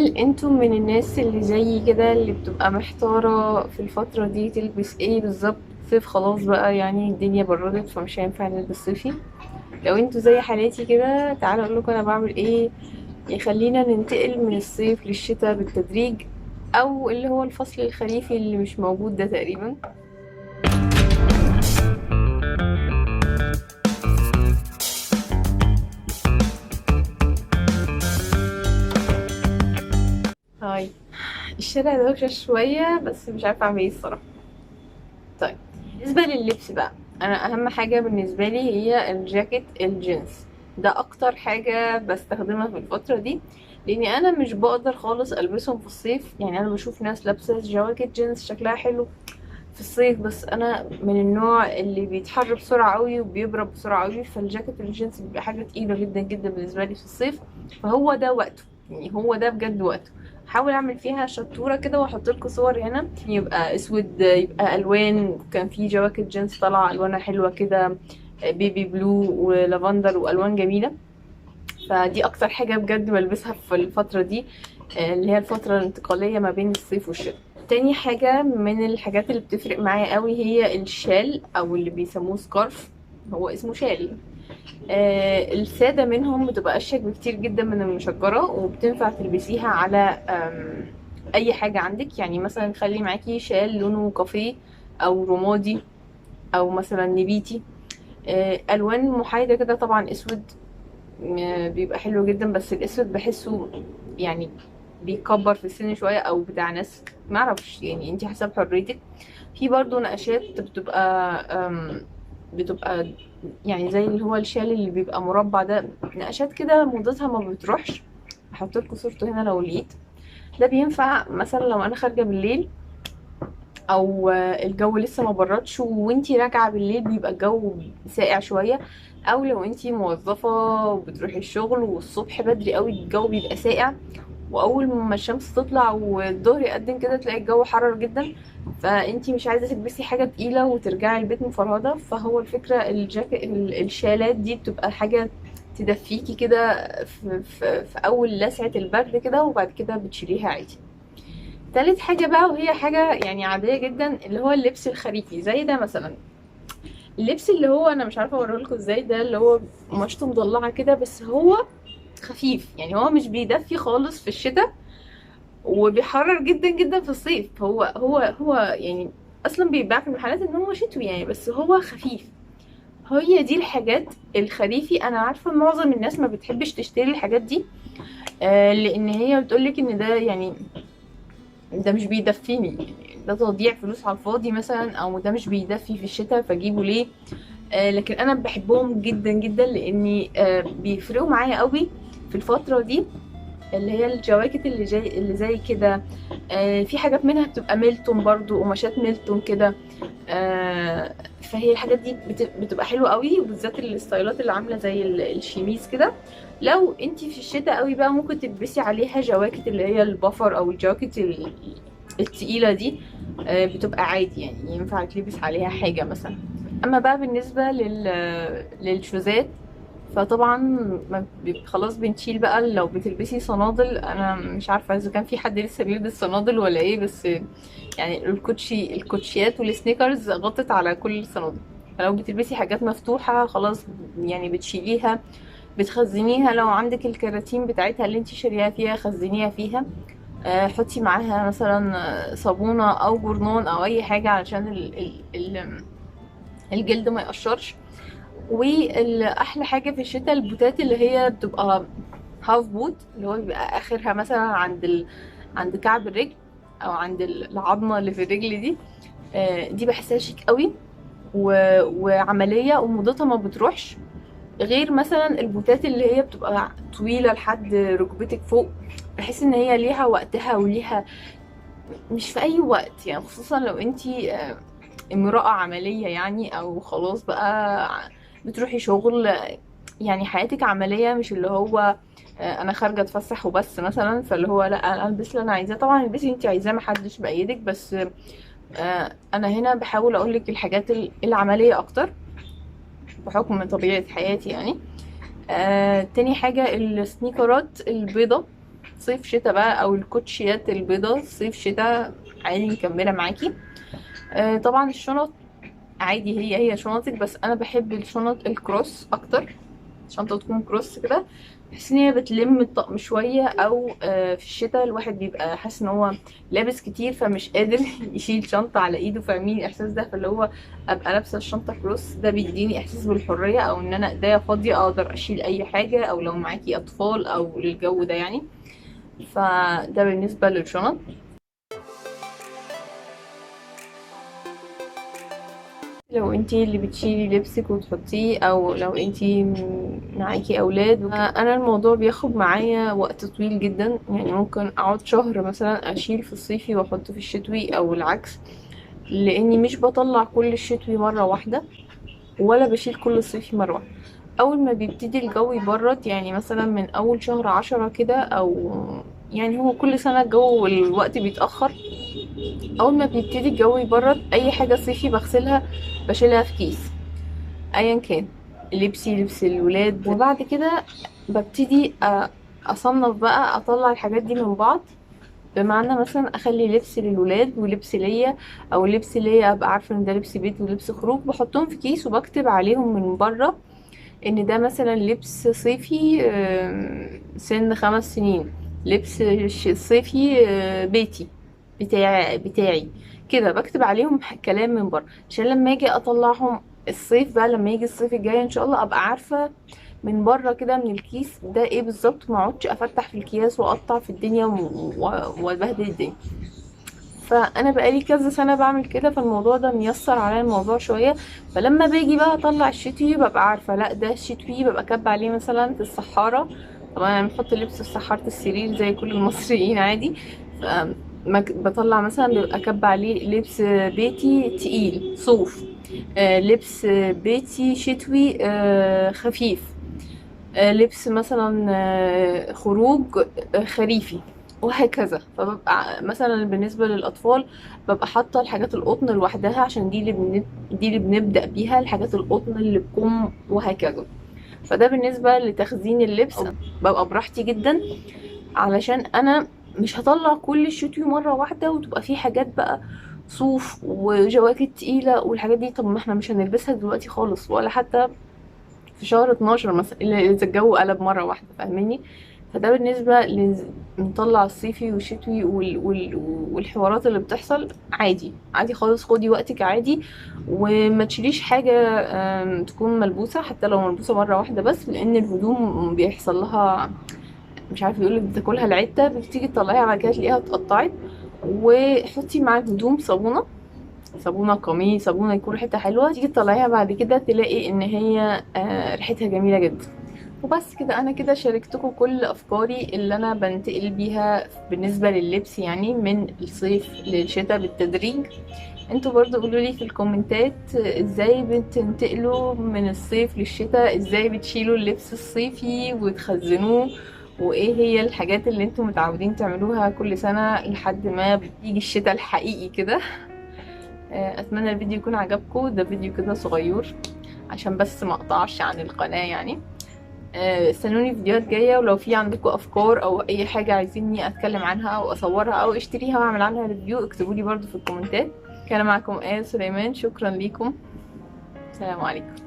هل انتم من الناس اللي زي كده اللي بتبقى محتارة في الفترة دي تلبس ايه بالظبط؟ صيف خلاص بقى، يعني الدنيا بردت فمش هينفع نلبس صيفي. لو انتوا زي حالاتي كده تعالوا اقول لكم انا بعمل ايه يخلينا ننتقل من الصيف للشتاء بالتدريج، او اللي هو الفصل الخريفي اللي مش موجود ده تقريبا. هاي الشارع دوشة شوية بس مش عارفة اعمل ايه الصراحة. طيب بالنسبة لللبس بقى، انا اهم حاجة بالنسبة لي هي الجاكيت الجينز، ده اكتر حاجة بستخدمها في الفترة دي لاني انا مش بقدر خالص البسهم في الصيف. انا بشوف ناس لابسة جواكت جينز شكلها حلو في الصيف، بس انا من النوع اللي بيتحر بسرعة قوي وبيبرد بسرعة قوي، فالجاكيت الجينز بيبقى حاجة تقيلة جدا جدا بالنسبة لي في الصيف. فهو ده وقته، هو ده بجد وقته. هحاول اعمل فيها شطورة كده واحط لكم صور هنا، يبقى اسود يبقى الوان، كان في جواكت جينز طالعة الوانها حلوة كده، baby blue ولافندر والوان جميلة. فدي اكتر حاجة بجد بلبسها في الفترة دي اللي هي الفترة الانتقالية ما بين الصيف والشتاء. تاني حاجة من الحاجات اللي بتفرق معايا قوي هي الشال او اللي بيسموه scarf، هو اسمه شال. السادة منهم بتبقى اشيك بكتير جدا من المشجرة، وبتنفع تلبسيها على اي حاجة عندك. مثلا خلي معاكي شال لونه كافيه او رمادي او مثلا نبيتي، الوان محايدة كده. طبعا اسود، بيبقى حلو جدا، بس الاسود بحسه بيكبر في السن شوية او بتاع ناس معرفش، انتي حسب حريتك. في برضو نقشات بتبقى زي اللي هو الشال اللي بيبقى مربع ده، نقشات كده مدتها ما بتروحش. هحط لكم صورته هنا لو لقيت. ده بينفع مثلا لو انا خارجه بالليل او الجو لسه ما بردش وانتي راجعه بالليل بيبقى الجو ساقع شويه، او لو انتي موظفه وبتروحي الشغل والصبح بدري قوي الجو بيبقى ساقع، واول ما الشمس تطلع والظهر يقدم كده تلاقي الجو حرر جدا، فانتي مش عايزه تلبسي حاجه تقيله وترجعي البيت مفرهده. فهو الفكره الشالات دي بتبقى حاجه تدفيكي كده في اول لسعه البرد كده، وبعد كده بتشيليها عادي. تالت حاجة بقى، وهي حاجة عادية جدا، اللي هو اللبس الخريفي زي ده مثلا. اللبس اللي هو انا مش عارفة اوريه لكم ازاي، ده اللي هو مشط مضلعة كده، بس هو خفيف، هو مش بيدفي خالص في الشتاء وبيحرر جدا جدا في الصيف. هو اصلا بيتباع في المحلات ان هو شتوي بس هو خفيف. هي دي الحاجات الخريفي. انا عارفة معظم الناس ما بتحبش تشتري الحاجات دي، لان هي بتقولك ان ده ده مش بيدفيني، ده تضييع فلوس على الفاضي مثلا، او ده مش بيدفي في الشتاء فاجيبه ليه. لكن انا بحبهم جدا جدا لاني، بيفرقوا معايا قوي في الفترة دي، اللي هي الجواكت اللي زي كده. في حاجات منها بتبقى ميلتون برضو، قماشات ميلتون كده، فهي الحاجات دي بتبقى حلوة قوي، وبالذات الستايلات اللي عاملة زي الشيميز كده. لو انتي في الشتاء قوي بقى ممكن تلبسي عليها جواكت اللي هي البفر او الجواكت التقيلة دي، بتبقى عادي، ينفع تلبس عليها حاجة مثلا. اما بقى بالنسبة للشوزات، فطبعا ما خلاص بنشيل بقى. لو بتلبسي صنادل، انا مش عارفة اذا كان في حد لسه بيلبس صنادل ولا ايه، بس الكوتشيات والسنيكرز غطت على كل الصنادل. فلو بتلبسي حاجات مفتوحة خلاص بتشيليها، بتخزنيها. لو عندك الكراتين بتاعتها اللي انتي شاريها فيها خزنيها فيها، حطي معاها مثلا صابونة او جرنون او اي حاجة علشان الجلد ما يقشرش. والاحلى حاجة في الشتاء البوتات اللي هي بتبقى هاف بوت، اللي هو بيبقى اخرها مثلا عند كعب الرجل او عند العظمة اللي في الرجل دي، دي بحسها شيك قوي وعملية وموضتها ما بتروحش، غير مثلا البوتات اللي هي بتبقى طويلة لحد ركبتك فوق. بحس ان هي ليها وقتها وليها مش في اي وقت، خصوصا لو انتي، امرأة عملية او خلاص بقى بتروحي شغل، حياتك عملية، مش اللي هو، انا خارجة اتفسح وبس مثلا، فاللي هو لا انا البس اللي انا عايزاه. طبعا البسي اللي انت عايزاه، محدش بأيدك، بس، انا هنا بحاول اقولك الحاجات العملية اكتر بحكم طبيعة حياتي. تاني حاجة السنيكرات البيضة، صيف شتاء بقى، او الكوتشيات البيضة صيف شتاء عادي مكملة معاكي. طبعا الشنط عادي هي شنطك، بس انا بحب الشنط ال cross اكتر، شنطة تكون cross كده، بحس ان هي بتلم الطقم شوية، او في الشتاء الواحد بيبقى حاسس ان هو لابس كتير فمش قادر يشيل شنطة على ايده، فاهمين الاحساس ده؟ فاللي هو ابقى لابسة الشنطة cross ده بيديني احساس بالحرية، او ان انا ايديا فاضية اقدر اشيل اي حاجة، او لو معاكي اطفال او الجو ده يعني. فده بالنسبة للشنط. لو انتي اللي بتشيلي لبسك وتحطيه، او لو انتي معاكي اولاد، انا الموضوع بياخد معايا وقت طويل جدا، يعني ممكن اقعد شهر مثلا اشيل في الصيفي واحط في الشتوي او العكس، لاني مش بطلع كل الشتوي مرة واحدة ولا بشيل كل الصيفي مرة واحدة. اول ما بيبتدي الجو يبرد، يعني مثلا من اول شهر 10 كده، او يعني هو كل سنة الجو والوقت بيتأخر، اول ما بيبتدي الجو يبرد اي حاجة صيفي بغسلها بشيلها في كيس ايا كان، لبسي لبس الولاد، وبعد كده ببتدي اصنف بقى، اطلع الحاجات دي من بعض. بمعنى مثلا اخلي لبس للولاد ولبس ليا، او لبس ليا ابقى عارفه ان ده لبس بيت ولبس خروج، بحطهم في كيس وبكتب عليهم من بره ان ده مثلا لبس صيفي، سن 5 سنين، لبس صيفي، بيتي بتاعي كده، بكتب عليهم كلام من بره عشان لما اجي اطلعهم الصيف بقى، لما يجي الصيف الجاي ان شاء الله ابقى عارفه من بره كده من الكيس ده ايه بالظبط، ما اقعدش افتح في الكياس واقطع في الدنيا وابهدل الدنيا. فانا بقالي كذا سنة بعمل كده، فالموضوع ده ميسر عليا الموضوع شوية. فلما باجي بقى اطلع الشتوي ببقى عارفه لا ده الشتوي، ببقى كاتبه عليه مثلا في الصحاره، طبعا انا بحط لبس في صحاره السرير زي كل المصريين عادي، بطلع مثلا بيبقى كاتبه عليه لبس بيتي تقيل صوف، لبس بيتي شتوي، خفيف، لبس مثلا، خروج، خريفي، وهكذا. فببقى مثلا بالنسبة للأطفال ببقى حاطة الحاجات القطن لوحدها، عشان دي اللي بنبدأ بيها، الحاجات القطن اللي بكم وهكذا. فده بالنسبة لتخزين اللبس، ببقى براحتي جدا، علشان أنا مش هطلع كل الشتوي مرة واحدة وتبقى في حاجات بقى صوف وجواكت تقيلة والحاجات دي، طب ما احنا مش هنلبسها دلوقتي خالص، ولا حتى في شهر 12 مثلا، الا اذا الجو قلب مرة واحدة، فاهماني؟ فده بالنسبة نطلع الصيفي والشتوي والحوارات اللي بتحصل، عادي عادي خالص، خدي وقتك عادي، وما تشيليش حاجة، تكون ملبوسة، حتى لو ملبوسة مرة واحدة بس، لأن الهدوم بيحصل لها مش عارفة يقولك بتاكلها العتة، بتيجي تطلعيها بعد كده تلاقيها اتقطعت. وحطي مع الهدوم صابونة، صابونة قميص، صابونة يكون ريحتها حلوة، تيجي تطلعيها بعد كده تلاقي ان هي، ريحتها جميلة جدا. وبس كده، انا كده شاركتكم كل افكاري اللي انا بنتقل بيها بالنسبة لللبس، يعني من الصيف للشتاء بالتدريج. انتوا برضو قولولي في الكومنتات ازاي بتنتقلوا من الصيف للشتاء، ازاي بتشيلوا اللبس الصيفي وتخزنوه، وايه هي الحاجات اللي انتوا متعودين تعملوها كل سنة لحد ما بيجي الشتاء الحقيقي كده. اتمنى الفيديو يكون عجبكم، ده فيديو كده صغير عشان بس ما اقطعش عن القناة يعني. استنوني في فيديوهات جاية، ولو في عندكم افكار او اي حاجة عايزيني اتكلم عنها او اصورها او اشتريها واعمل عنها review، اكتبولي برضو في الكومنتات. كان معكم آية سليمان، شكرا ليكم، سلام عليكم.